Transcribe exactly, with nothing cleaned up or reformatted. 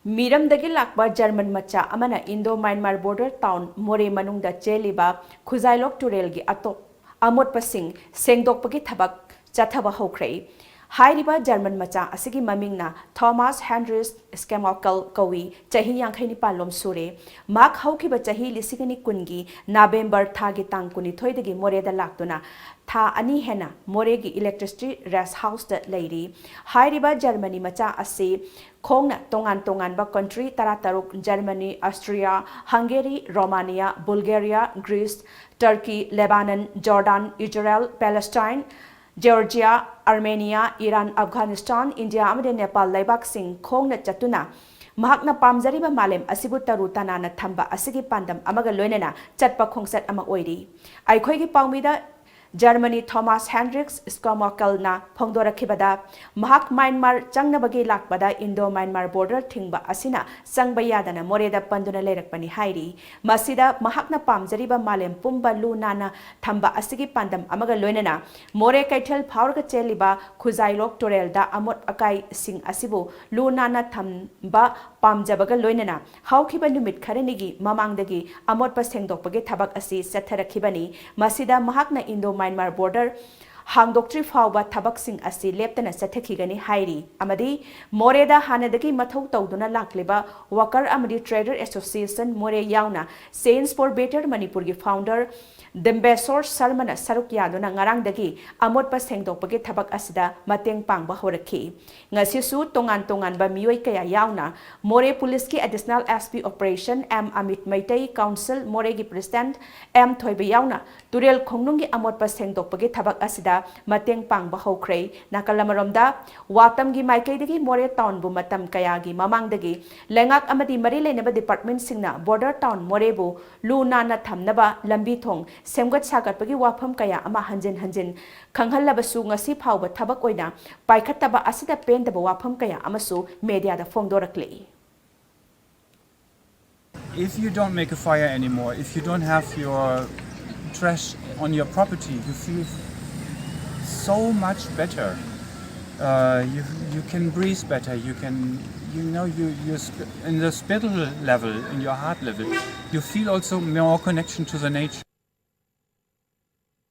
ꯃꯤꯔꯝꯗꯒꯤ ꯂꯥꯛꯄ ꯖꯔꯃꯟ ꯃꯆꯥ ꯑꯃꯅ ꯏꯟꯗꯣ ꯃ꯭ꯌꯥꯟꯃꯥꯔ ꯕꯣꯔꯗꯔ ꯇꯥꯎꯟ ꯃꯣꯔꯦ ꯃꯅꯨꯡꯗ ꯆꯦꯜꯂꯤꯕ ꯈꯨꯖꯥꯏꯂꯣꯛ ꯇꯨꯔꯦꯜꯒꯤ ꯑꯇꯣꯞ ꯑꯃꯣꯠꯄꯁꯤꯡ ꯁꯦꯡꯗꯣꯛꯄꯒꯤ ꯊꯕꯛ ꯆꯠꯊꯕ ꯍꯧꯈ꯭ꯔꯦ꯫ ꯍꯥꯏꯔꯤꯕ ꯖꯔꯃꯟ ꯃꯆꯥ ꯑꯁꯤꯒꯤ ꯃꯃꯤꯡꯅ ꯊꯣꯃꯥꯁ ꯍꯦꯟꯔꯤꯁ ꯁ꯭ꯀꯦꯃꯣꯀꯜ ꯀꯧꯏ꯫ ꯆꯍꯤ ꯌꯥꯡꯈꯩ ꯅꯤꯄꯥꯟ ꯂꯣꯝ ꯁꯨꯔꯦ꯫ ꯃꯍꯥꯛ ꯍꯧꯈꯤꯕ ꯆꯍꯤ ꯂꯤꯁꯤꯡ ꯑꯅꯤ ꯀꯨꯟꯒꯤ ꯅꯕꯦꯝꯕꯔ ꯊꯥꯒꯤ ꯇꯥꯡ ꯀꯨꯟꯅꯤꯊꯣꯏꯗꯒꯤ ꯃꯣꯔꯦꯗ ꯂꯥꯛꯇꯨꯅ ꯊꯥ ꯑꯅꯤ ꯍꯦꯟꯅ ꯃꯣꯔꯦꯒꯤ ꯏꯂꯦꯛꯇ꯭ꯔꯤꯁꯤꯇꯤ ꯔꯦꯁ ꯍꯥꯎꯁꯇ ꯂꯩꯔꯤ꯫ ꯍꯥꯏꯔꯤꯕ ꯖꯔꯃꯅꯤ ꯃꯆꯥ ꯑꯁꯤ ꯈꯣꯡꯅ ꯇꯣꯉꯥꯟ ꯇꯣꯉꯥꯟꯕ ꯀꯟꯇ꯭ꯔꯤ ꯇꯔꯥꯇꯔꯨꯛ, Germany, Austria, Hungary, Romania, Bulgaria, Greece, Turkey, Lebanon, Jordan, Israel, Palestine, Georgia, Armenia, Iran, Afghanistan, India ꯑꯃꯗꯤ ꯅꯦꯄꯥꯜ ꯂꯩꯕꯥꯛꯁꯤꯡ ꯈꯣꯡꯅ ꯆꯠꯇꯨꯅ ꯃꯍꯥꯛꯅ ꯄꯥꯝꯖꯔꯤꯕ ꯃꯥꯂꯦꯝ ꯑꯁꯤꯕꯨ ꯇꯔꯨ ꯇꯅꯥꯟꯅ ꯊꯝꯕ ꯑꯁꯤꯒꯤ ꯄꯥꯟꯗꯝ ꯑꯃꯒ ꯂꯣꯏꯅꯅ ꯆꯠꯄ ꯈꯣꯡꯆꯠ ꯑꯃ ꯑꯣꯏꯔꯤ꯫ ꯑꯩꯈꯣꯏꯒꯤ ꯄꯥꯎꯃꯤꯗ ꯖꯔꯃꯅꯤ ꯊꯣꯃꯥꯁ ꯍꯦꯟꯔꯤꯛꯁ ꯁ꯭ꯀꯣꯃꯣꯀꯜꯅ ꯐꯣꯡꯗꯣꯔꯛꯈꯤꯕꯗ, ꯃꯍꯥꯛ ꯃ꯭ꯌꯥꯟꯃꯥꯔ ꯆꯪꯅꯕꯒꯤ ꯂꯥꯛꯄꯗ ꯏꯟꯗꯣ ꯃ꯭ꯌꯥꯟꯃꯥꯔ ꯕꯣꯔꯗꯔ ꯊꯤꯡꯕ ꯑꯁꯤꯅ ꯆꯪꯕ ꯌꯥꯗꯅ ꯃꯣꯔꯦꯗ ꯄꯟꯗꯨꯅ ꯂꯩꯔꯛꯄꯅꯤ ꯍꯥꯏꯔꯤ꯫ ꯃꯁꯤꯗ ꯃꯍꯥꯛꯅ ꯄꯥꯝꯖꯔꯤꯕ ꯃꯥꯂꯦꯝ ꯄꯨꯝꯕ ꯂꯨ ꯅꯥꯟꯅ ꯊꯝꯕ ꯑꯁꯤꯒꯤ ꯄꯥꯟꯗꯝ ꯑꯃꯒ ꯂꯣꯏꯅꯅ ꯃꯣꯔꯦ ꯀꯩꯊꯦꯜ ꯐꯥꯎꯔꯒ ꯆꯦꯜꯂꯤꯕ ꯈꯨꯖꯥꯏꯂꯣꯛ ꯇꯨꯔꯦꯜꯗ ꯑꯃꯣꯠ ꯑꯀꯥꯏꯁꯤꯡ ꯑꯁꯤꯕꯨ ꯂꯨ ꯅꯥꯟꯅ ꯊꯝꯕ ꯄꯥꯝꯖꯕꯒ ꯂꯣꯏꯅꯅ ꯍꯧꯈꯤꯕ ꯅꯨꯃꯤꯠ ꯈꯔꯅꯤꯒꯤ ꯃꯃꯥꯡꯗꯒꯤ ꯑꯃꯣꯠꯄ ꯁꯦꯡꯗꯣꯛꯄꯒꯤ ꯊꯕꯛ ꯑꯁꯤ ꯆꯠꯊꯔꯛꯈꯤꯕꯅꯤ꯫ ꯃꯁꯤꯗ ꯃꯍꯥꯛꯅ ꯏꯟꯗꯣ ꯃ꯭ꯌꯥꯟꯃꯥꯔ ꯕꯣꯔꯗꯔ ꯍꯥꯡꯗꯣꯛꯇ꯭ꯔꯤ ꯐꯥꯎꯕ ꯊꯕꯛꯁꯤꯡ ꯑꯁꯤ ꯂꯦꯞꯇꯅ ꯆꯠꯊꯈꯤꯒꯅꯤ ꯍꯥꯏꯔꯤ꯫ ꯑꯃꯗꯤ ꯃꯣꯔꯦꯗ ꯍꯥꯟꯅꯗꯒꯤ ꯃꯊꯧ ꯇꯧꯗꯨꯅ ꯂꯥꯛꯂꯤꯕ ꯋꯥꯀꯔ ꯑꯃꯗꯤ ꯇ꯭ꯔꯦꯗꯔ ꯑꯦꯁꯣꯁꯤꯌꯦꯁꯟ ꯃꯣꯔꯦ ꯌꯥꯎꯅ Change for Better ꯃꯅꯤꯄꯨꯔꯒꯤ ꯐꯥꯎꯟꯗꯔ ꯗꯤꯝꯕꯦꯁꯣꯔ ꯁꯔꯃꯅ ꯁꯔꯨꯛ ꯌꯥꯗꯨꯅ ꯉꯔꯥꯡꯗꯒꯤ ꯑꯃꯣꯠꯄ ꯁꯦꯡꯗꯣꯛꯄꯒꯤ ꯊꯕꯛ ꯑꯁꯤꯗ ꯃꯇꯦꯡ ꯄꯥꯡꯕ ꯍꯧꯔꯛꯈꯤ꯫ ꯉꯁꯤꯁꯨ ꯇꯣꯉꯥꯟ ꯇꯣꯉꯥꯟꯕ ꯃꯤꯑꯣꯏ ꯀꯌꯥ ꯌꯥꯎꯅ ꯃꯣꯔꯦ ꯄꯨꯂꯤꯁꯀꯤ additional S P operation M Amit Meitei, council ꯃꯣꯔꯦꯒꯤ ꯄ꯭ꯔꯦꯁꯤꯗꯦꯟꯠ ꯑꯦꯝ ꯊꯣꯏꯕ ꯌꯥꯎꯅ ꯇꯨꯔꯦꯜ ꯈꯣꯡꯅꯨꯡꯒꯤ ꯑꯃꯣꯠꯄ ꯁꯦꯡꯗꯣꯛꯄꯒꯤ ꯊꯕꯛ ꯑꯁꯤꯗ ꯃꯇꯦꯡ ꯄꯥꯡꯕ ꯍꯧꯈ꯭ꯔꯦ꯫ ꯅꯥꯀꯜ ꯑꯃꯔꯣꯝꯗ, ꯋꯥꯇꯝꯒꯤ ꯃꯥꯏꯀꯩꯗꯒꯤ ꯃꯣꯔꯦ ꯇꯥꯎꯟꯕꯨ ꯃꯇꯝ ꯀꯌꯥꯒꯤ ꯃꯃꯥꯡꯗꯒꯤ ꯂꯩꯉꯥꯛ ꯑꯃꯗꯤ ꯃꯔꯤ ꯂꯩꯅꯕ ꯗꯤꯄꯥꯔꯠꯃꯦꯟꯠꯁꯤꯡꯅ ꯕꯣꯔꯗꯔ ꯇꯥꯎꯟ ꯃꯣꯔꯦꯕꯨ ꯂꯨ ꯅꯥꯟꯅ ꯊꯝꯅꯕ ꯂꯝꯕꯤ ꯊꯣꯡ ꯁꯦꯝꯒꯠ ꯁꯥꯒꯠꯄꯒꯤ ꯋꯥꯐꯝ ꯀꯌꯥ ꯑꯃ ꯍꯟꯖꯤꯟ ꯍꯟꯖꯤꯟ ꯈꯪꯍꯜꯂꯕꯁꯨ, ꯉꯁꯤ ꯐꯥꯎꯕ ꯊꯕꯛ ꯑꯣꯏꯅ ꯄꯥꯏꯈꯠꯇꯕ ꯑꯁꯤꯗ ꯄꯦꯟꯗꯕ ꯋꯥꯐꯝ ꯀꯌꯥ ꯑꯃꯁꯨ ꯃꯦꯗꯤꯌꯥꯗ ꯐꯣꯡꯗꯣꯔꯛꯂꯤ꯫ If you don't make a fire anymore, if you don't have your trash on your property, you feel so much better. Uh, you you can breathe better. You can, you know, you you sp- in the spiritual level, in your heart level, you feel also more connection to the nature.